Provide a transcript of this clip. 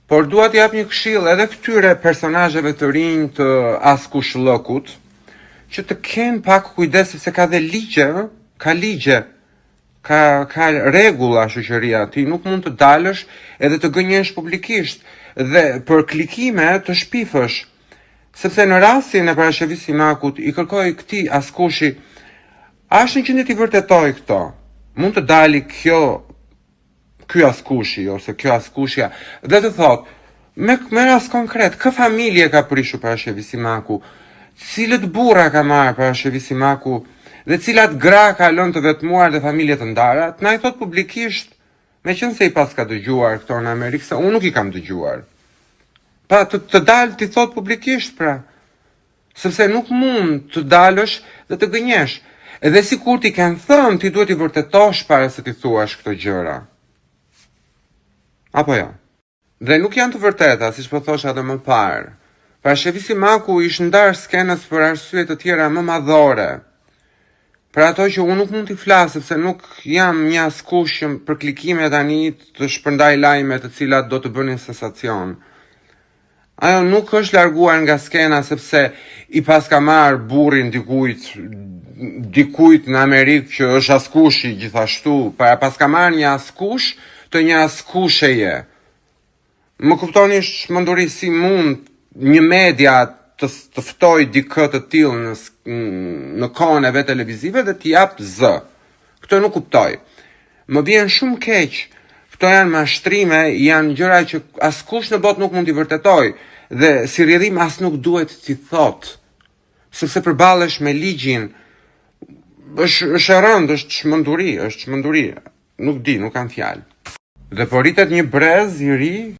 Por dua t'i jap një këshillë edhe këtyre personazheve të rinj të askushllëkut, që të kenë pak kujdes sepse ka dhe ligje, ë? Ka ligje, ka ka rregulla shoqëria, ti nuk mund të dalësh edhe të gënjesh publikisht dhe për klikime të shpifësh. Sepse në rastin e Parashqevi Simakut i kërkoj këtij askushi a është në gjendje t'i vërtetojë këto? Mund të dali kjo ky askushi ose kjo askushja dhe të thotë me me rast konkret kë familje ka prishur Parashqevi Simaku, cilët burra ka marrë Parashqevi Simaku dhe cilat gra ka lënë të vetmuar dhe familje të ndara, të na i thotë publikisht, meqenëse i paska dëgjuar këto në Amerikë, se unë nuk i kam dëgjuar. Pa të, të dalë t'i thotë publikisht pra. Sepse nuk mund të dalësh dhe të gënjesh. Edhe sikur t'i kenë thënë, ti duhet t'i vërtetosh para se t'i thuash këto gjëra. Apo jo? Dhe nuk janë të vërteta, siç po thosha edhe më parë. Parashqevi Simaku i është ndarë skenës për arsye të tjera më madhore. Për ato që unë nuk mund t'i flas sepse nuk jam një askush që për klikime tani të shpërndaj lajme të cilat do të bënin sensacion. Ajo nuk është larguar nga skena sepse i paska marrë burrin dikujt, dikujt në Amerikë që është askushi gjithashtu, pra paska marrë një askush të një askusheje. Më kuptoni është çmenduri si mund një media të të ftojë dikë të tillë në në kohën e vet televizive dhe t'i japë zë. Këtë nuk kuptoj. Më vjen shumë keq. Këto janë mashtrime, janë gjëra që askush në botë nuk mund t'i vërtetojë dhe si rrjedhim as nuk duhet t'i thotë. Sepse përballesh me ligjin. Është është e rëndë, është çmenduri, është çmenduri. Nuk di, nuk kam fjalë. Dhe po rritet një brez i ri.